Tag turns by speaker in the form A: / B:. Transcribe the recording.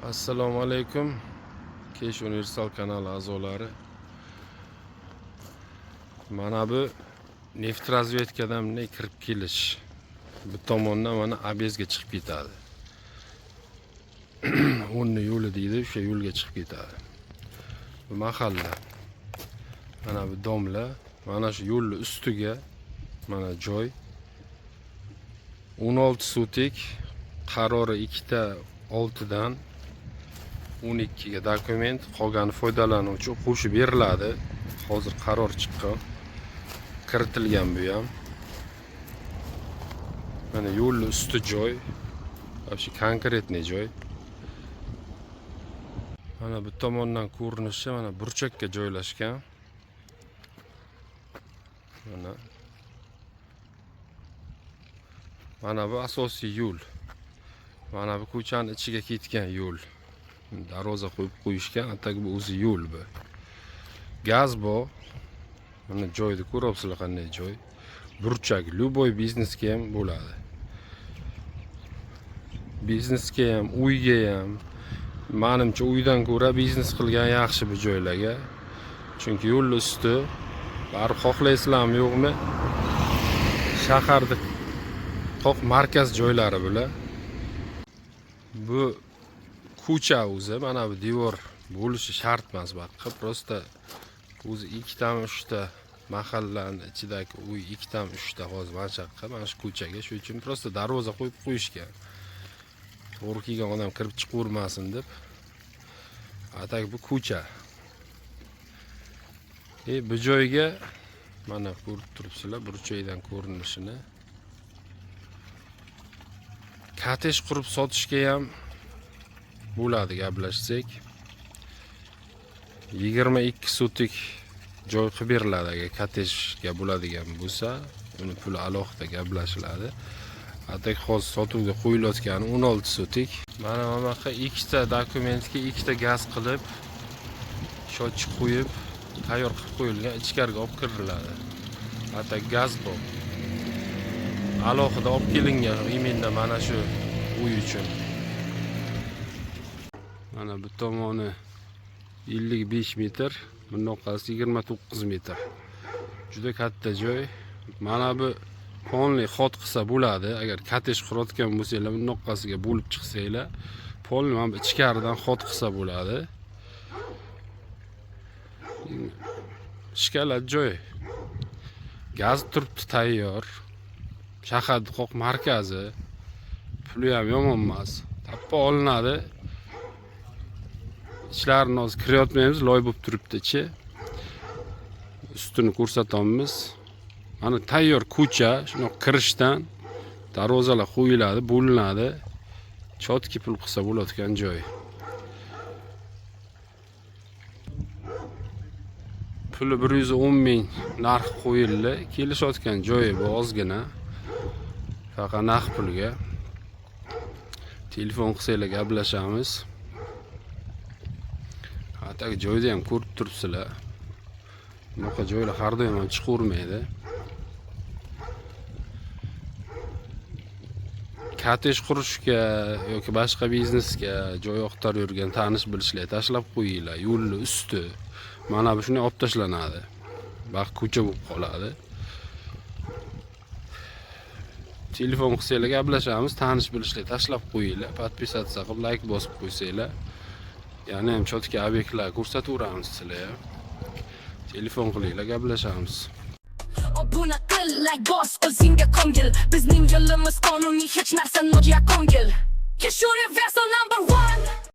A: Assalomu alaykum, Kesh Universal kanali a'zolari. Mana bu neft razvedkadan bunday kirib kelish. Bu tomondan mana obezga chiqib ketadi. O'nni yo'li deydi, o'sha yo'lga chiqib ketadi. Bu mahalla. Mana bu domla, mana shu yo'lni ustiga mana joy. 16 sotik, qarori ikkita oltidan 12 ga dokument, qolgani foydalanuvchi qo'shib beriladi. Hozir qaror chiqqan. Kiritilgan bu ham. Mana yo'lni usti joy. Вообще конкретный joy. Mana bu tomondan ko'rinishi, mana burchakka joylashgan. Mana bu asosiy yo'l. Mana bu ko'chani ichiga ketgan yo'l. Darvoza qo'yib qo'yishgan, а так bu o'zi yo'l bu. Gaz bor. Mana joyni ko'ryapsizlar, qanday joy. Burchak, любой biznesga ham bo'ladi. Biznesga ham, uyga ham. Manimcha, uydan ko'ra biznes qilgan yaxshi bu joylarga. Chunki yo'l usti, baribir xohlaysizlarmi yo'qmi? Shaharni qoq markaz joylari bular. Bu ko'cha o'zi, mana bu devor bo'lishi shart emas bu yoqqa. Просто o'zi ikkitami, uchta mahallani ichidagi uy ikkitami, uchta hozir mana shu yoqqa, mana shu ko'chaga. Shuning uchun просто darvoza qo'yib qo'yishgan. To'g'ri kelgan odam kirib chiqavermasin deb. А так bu ko'cha. Bu joyga mana ko'rib turibsizlar burchakdan ko'rinishini. Kottej qurib sotishga ham bo'ladi gaplashsak. 22 sotik joy qilib beriladi agar kottejga bo'ladigan bo'lsa, uni puli alohida gaplashiladi. А так hozir sotuvga qo'yilayotgani 16 sotik. Mana bunaqa ikkita dokumentga ikkita gaz qilib, счетчик qo'yib, tayyor qilib qo'yilgan, ichkariga olib kiriladi. А так gaz bor. Alohida olib kelingan именно mana shu uy uchun. Mana bu tomoni 55 metr, bundoqasi 29 metr. Juda katta joy. Mana bu полный ход qilsa bo'ladi. Agar kottej qurayotgan bo'lsanglar, bundoqasiga bo'lib chiqsanglar, полный mana bu ichkaridan ход qilsa bo'ladi. Шоколад joy. Gaz turibdi tayyor. Shaharni qoq markazi. Puli ham yomon emas. Tappa olinadi. Ichlarini hozir kirayotmaymiz, loy bo'lib turibdi ichi. Ustini ko'rsatamiz. Mana tayyor ko'cha, shundoq kirishdan darvozalar qo'yiladi, bo'linadi. Чётки pul qilsa bo'ladigan joy. Puli 110 ming narx qo'yildi. Kelishayotgan joyi bu ozgina. Faqat naqd pulga. Telefon qilsanglar gaplashamiz. А так joyda ham ko'rib turibsizlar. Bunaqa joylar har doim ham chiqavermaydi. Kottej qurishga yoki boshqa biznesga joy oqtarib yurgan tanish bilishlar tashlab qo'yinglar. Yo'lni usti. Mana bu shunday olib tashlanadi. Baq ko'cha bo'lib qoladi. Telefon qilsanglar gaplashamiz, tanish bilishlar tashlab qo'yinglar, подписаться qilib, layk bosib qo'ysanglar. Yana ham чётки obyektlar ko'rsataveramiz sizlarga. Telefon qilinglar, gaplashamiz.
B: Obuna qil, layk bos, o'zingga ko'ngil. Bizning yo'limiz qonuniy, hech narsa nojo'ya ko'ngil. Cash Universal number one.